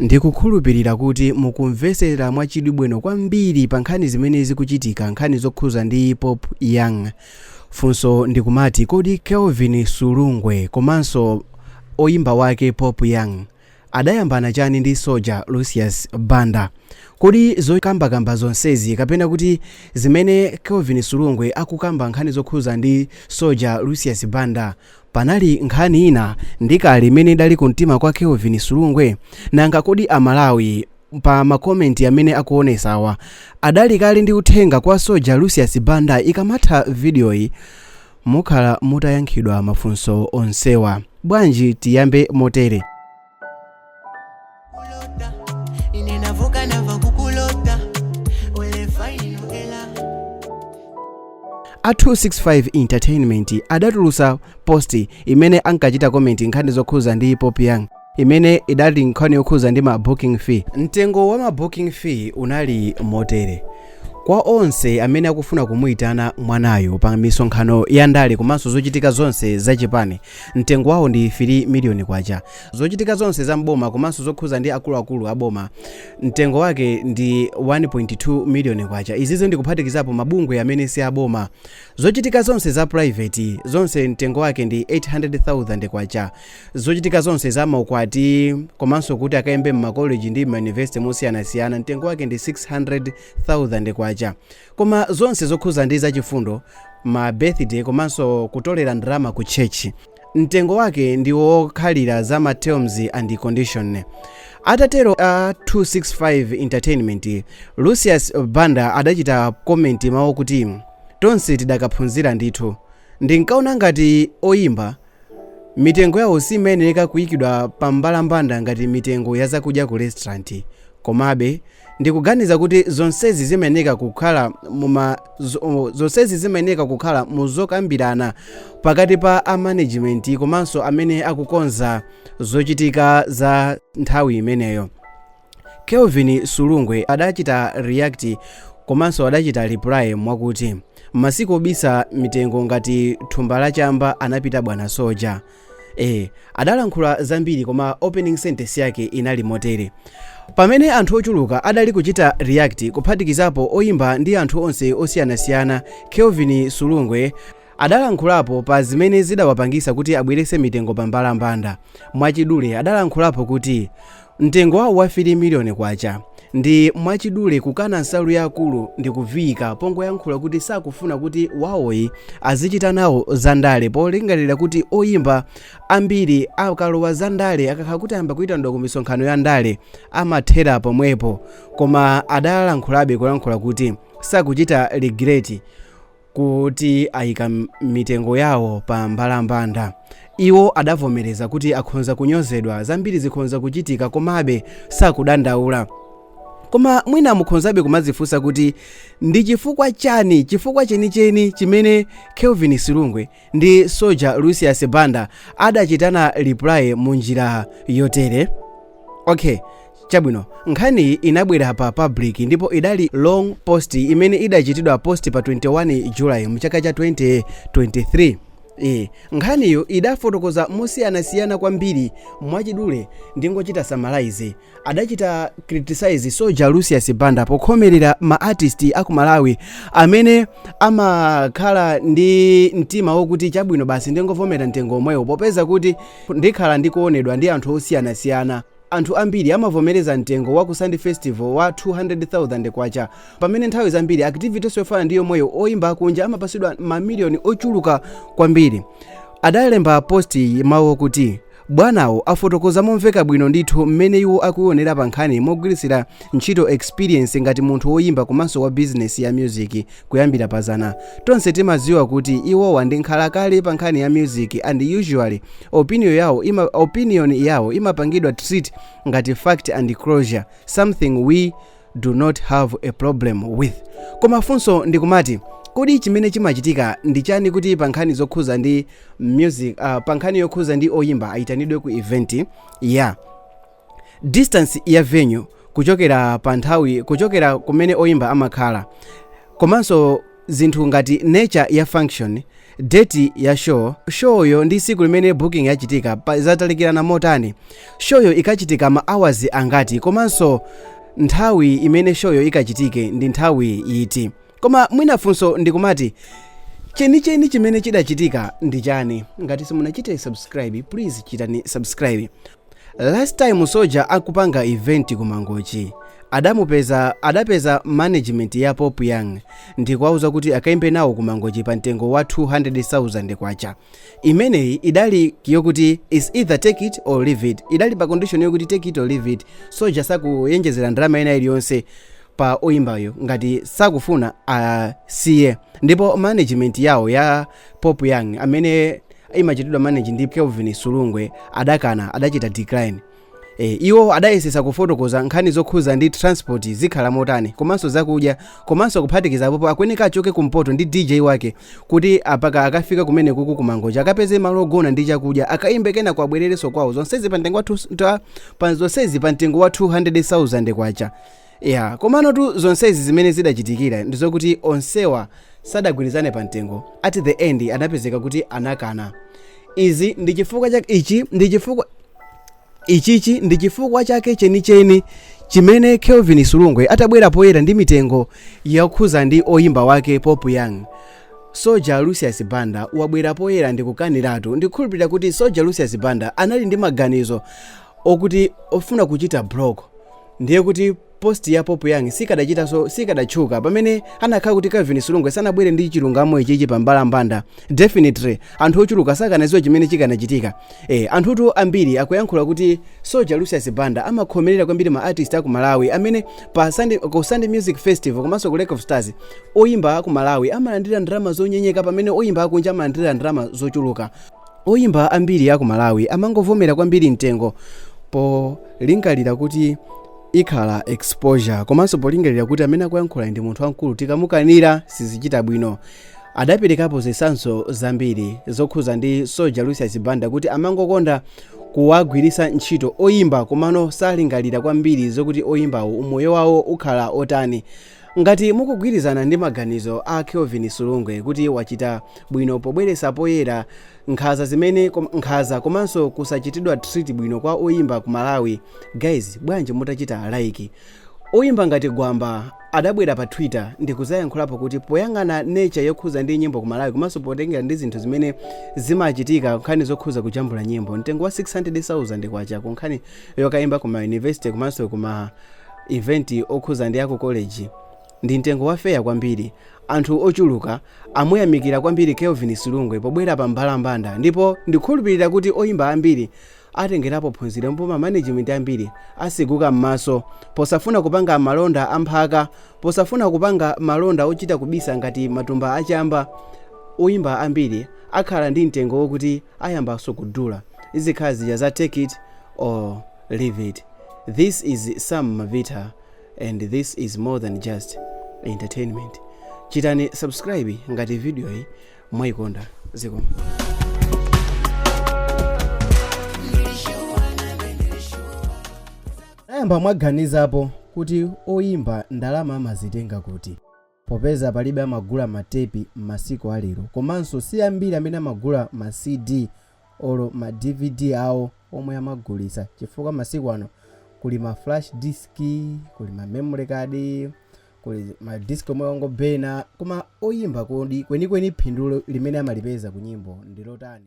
Ndikukhulupirira kuti mukumvesera mwachidwi bwino kwambiri pa nkhani zimene zikuchitika, nkhani zokhuza ndi Pop Young. Funso ndikumati, kodi Kelvin Sulungwe komanso oyimba wake Pop Young adayambana chani ndi Soja Lucius Banda? Kodi zokambakamba zonsezi, kapena kuti zimene Kelvin Sulungwe akukamba nkhani zokhuza ndi Soja Lucius Banda, panali nkhani ina ndikale imene idali kumtima kwa Kelvin Sulungwe? Nanga kodi Amalawi pa ma comment amene akuonesawa adali kale ndi uthenga kwa Soja Lucius Banda? Ikamatha videoyi mukhala mutayankhidwa mafunso onsewa. Bwanji tiyambe motere. Kulota ine navuka nava kukulota ulefaino ela. A 265 Entertainment adatulutsa post imene ankachita comment nkhani zokhuza ndi Pop Young, imene idali nkhani yokhuza ndi ma booking fee. Mtengo wa ma booking fee unali motere: kwa onse amene akufuna kumuyitana mwanayo pa misonkhano ya ndale komanso zochitika zonse zachipani, mtengo wawo ndi 3 miliyoni kwacha. Zochitika zonse za mboma komanso zokhuza ndi akuluakulu a boma, mtengo wake ndi 1.2 miliyoni kwacha. Izizo ndikuphatikizapo mabungwe amene si aboma. Zochitika zonse za private zonse, mtengo wake ndi 800,000 kwacha. Zochitika zonse za maukwati komanso kuti akayimbe m'makoleji ndi m'mayunivesiti mosiyanasiyana, mtengo wake ndi 600,000 kwacha. Koma zonse zokhuza ndi zachifundo, ma birthday komanso kutolera ndalama ku church, mtengo wake ndi wokhalira za ma terms and condition. Atatero a 265 Entertainment, Lucius Banda adachita comment mawu kuti, "Tonse tidakaphunzira ndithu. Ndinkaona ngati oyimba mitengo yawo simayenera kuyikidwa pa mbalambanda ngati mitengo ya zakudya ku restaurant. Komabe ndikuganiza kuti zonsezi zimayenera kukhala muzokambirana pakati pa a management komanso amene akukonza zochitika za nthawi imeneyo." Kelvin Sulungwe adachita react komanso adachita reply mwakuti, "Masiku obisa mitengo ngati thumba lachamba anapita, bwana Soja." Adalankhula zambiri, koma opening sentence yake inali motere. Pamene anthu ochuluka adali kuchita react, kuphatikizapo oyimba ndi anthu onse osiyanasiyana, Kelvin Sulungwe adalankhulapo pa zimene zidawapangisa kuti abwerese mitengo pa mbalambanda. Mwachidule adalankhulapo kuti mtengo wawo wa 3 miliyoni kwacha ndi mwachidule kukana nsalu yakulu ndi kuviyika, pongoyankhula kuti sakufuna kuti wawoyi azichita nawo zandale, polingalira kuti oyimba ambiri akalowa zandale, akakhala kuti ayamba kuyitanidwa ku misonkhano ya ndale, amathera pomwepo. Koma adalankhulabe kulankhula kuti sakuchita regret kuti ayika mitengo yawo pa mbalambanda. Iwo adavomereza kuti akhonza kunyozedwa, zambiri zikhonza kuchitika, komabe sakudandaula. Koma mwina mukhonzabe kumadzifunsa kuti ndi chifukwa chani, chifukwa chenicheni chimene Kelvin Silungwe ndi Soja Lucius Banda adachitana reply mu njira yotere. Okay, chabwino, nkhaniyi inabwera pa public ndipo idali long post imene idachitidwa post pa 21 July mchaka cha 2023. Nkhaniyo idafotokoza mosiyanasiyana kwambiri. Mwachidule ndingochita summarize. Adachita criticize Soja Lucius Banda pokhomerera ma artist aku Malawi amene amakhala ndi mtima wokuti, "Chabwino, basi ndingovomera mtengo omwewo popeza kuti ndikhala ndikuonedwa ndi anthu osiyanasiyana." Anthu ambiri amavomereza mtengo wa ku Sand Festival wa 200,000 kwacha, pamene nthawi zambiri activities yofana ndi yomweyo oyimba akunja amapasidwa mamiliyoni ochuluka kwambiri. Adalemba post mawu kuti bwanawo afotokoza momveka bwino ndithu mmene iwo akuionera pa nkhani, mogwiritsira ntchito experience ngati munthu woyimba komanso wa business ya music kuyambira pazana. Tonse timadziwa kuti iwowa ndi nkhalakale pa nkhani ya music and usually opinion yawo imapangidwa treat ngati fact and closure, something we do not have a problem with. Koma funso ndikumati, kodi chimene chimachitika ndi chani kuti pa nkhani zokhuza ndi music, pa nkhani yokhuza ndi oyimba ayitanidwe ku event ya distance ya venue kuchokera pa nthawi, kuchokera kumene oyimba amakhala, komanso zinthu ngati nature ya function Date ya show, showyo ndi tsiku limene booking yachitika zatalikirana motani, showyo ikachitika ma hours angati, komanso nthawi imene showyo ikachitike ndi nthawi iti. Koma mwina funso ndikumati, chenicheni chimene chidachitika ndi chani? Ngati simunachite subscribe, please chitani subscribe. Last time Soja akupanga event kuMangochi, adamupeza, adapeza management ya Pop Young ndikuwauza kuti akaimbe nawo kuMangochi pa mtengo wa 200,000 kwacha. Imeneyi idali yokuti is either take it or leave it. Idali pa condition yokuti take it or leave it. Soja sakuyenjezera ndalama ina iliyonse pa oyimbayo, ngati sakufuna asiye. Ndipo management yawo ya Pop Young, amene imachitidwa manage ndi Kelvin Sulungwe, adakana, adachita decline. Iwo adayesesa kufotokoza nkhani zokhuza ndi transport zikhala motani, komanso zakudya, komanso kuphatikiza apopo akuyeneka achoke kumpoto ndi DJ wake kuti apaka akafika kumene kuku kuMangochi akapeze malo ogona ndi chakudya, akaimbe, kena kuabwererenso kwawo. Zonsezi pa mtengo wa 200,000 kwacha ya. Komano tu zonsezi zimene zidachitikira ndizokuti onsewa sadagwirizane pa mtengo. At the end anapezeka kuti anakana. Izi ndi chifukwa chake ichi ndi chifukwa ichichi ndi chifukwa chake chenicheni chimene Kelvin Sulungwe atabwera poyera ndi mitengo yokhuza ndi oyimba wake Pop Young, Soja Lucius Banda wabwera poyera ndi kukaniratu. Ndikhulupirira kuti Soja Lucius Banda anali ndi maganizo okuti ofuna kuchita block, ndiye kuti post ya Pop Young sikadachitanso, sikadatchuka. Pamene anakhala kuti Kelvin Sulungwe sanabwere ndi chilungamo ichichi pa mbalambanda, definitely anthu ochuluka sakanadziwa chimene chikanachitika. Anthutu ambiri akuyankhula kuti Soja Lucius Banda amakhomerera kwambiri ma artist aku Malawi, amene pa Sunday, ku Sunday Music Festival komanso ku Lake of Stars, oyimba aku Malawi amalandira ndalama zonyenyeka, pamene oyimba akunja amalandira ndalama zochuluka. Oyimba ambiri aku Malawi amangovomera kwambiri mtengo polingalira kuti ikhala exposure, komanso polingalira kuti amene akuyankhula ndi munthu wamkulu, tikamukanira sizichita bwino. Adaperekapo zitsanzo zambiri zokhuza ndi Soja Lucius Banda kuti amangokonda kuwagwiritsa ntchito oyimba, komano salingalira kwambiri zokuti oyimbawo umoyo wawo ukhala otani. Ngati mukugwirizana ndi maganizo a Kelvin Sulungwe kuti wachita bwino pobweretsa poyera nkhaza zimene nkhaza komanso kusachitidwa treat bwino kwa oyimba ku Malawi, guys, bwanji mutachita like? Oyimba ngati Gwamba adabwera pa Twitter ndikuzayankhulapo kuti poyang'ana nature yokhuza ndi nyimbo ku Malawi, komanso potengera ndi zinthu zimene zimachitika, nkhani zokhuza kujambula nyimbo, mtengo wa 600,000 kwacha ku nkhani yokayimba kuma university komanso kuma event okhuza ndi aku college ndi mtengo wa fair kwambiri. Anthu ochuluka amuyamikira kwambiri Kelvin Sulungwe pobwera pa mbalambanda, ndipo ndikhulupirira kuti oyimba ambiri atengerapo phunziro, ndipo ma management ambiri asiguka m'maso posafuna kupanga malonda amphaka, posafuna kupanga malonda ochita kubisa ngati matumba achamba. Oyimba ambiri akhala ndi mtengo wokuti ayambanso kudula, izikhala zija za take it or leave it. This is Sam Mavita and this is More Than Just Entertainment. Chitani subscribe ngati video iyi mwayikonda. Zikomo. Ayamba mwaganizapo kuti oyimba ndalama amazitenga kuti, popeza palibe amagula matepi m'masiku alero, komanso si ambiri amene amagula ma CD olo ma DVD awo omwe amagulitsa, chifukwa masiku ano kuli ma flash disk, kuli ma memory card, kuli ma disk omwe wangobena? Koma oyimba kodi kwenikweni phindu limene amalipeza ku nyimbo ndi lotani?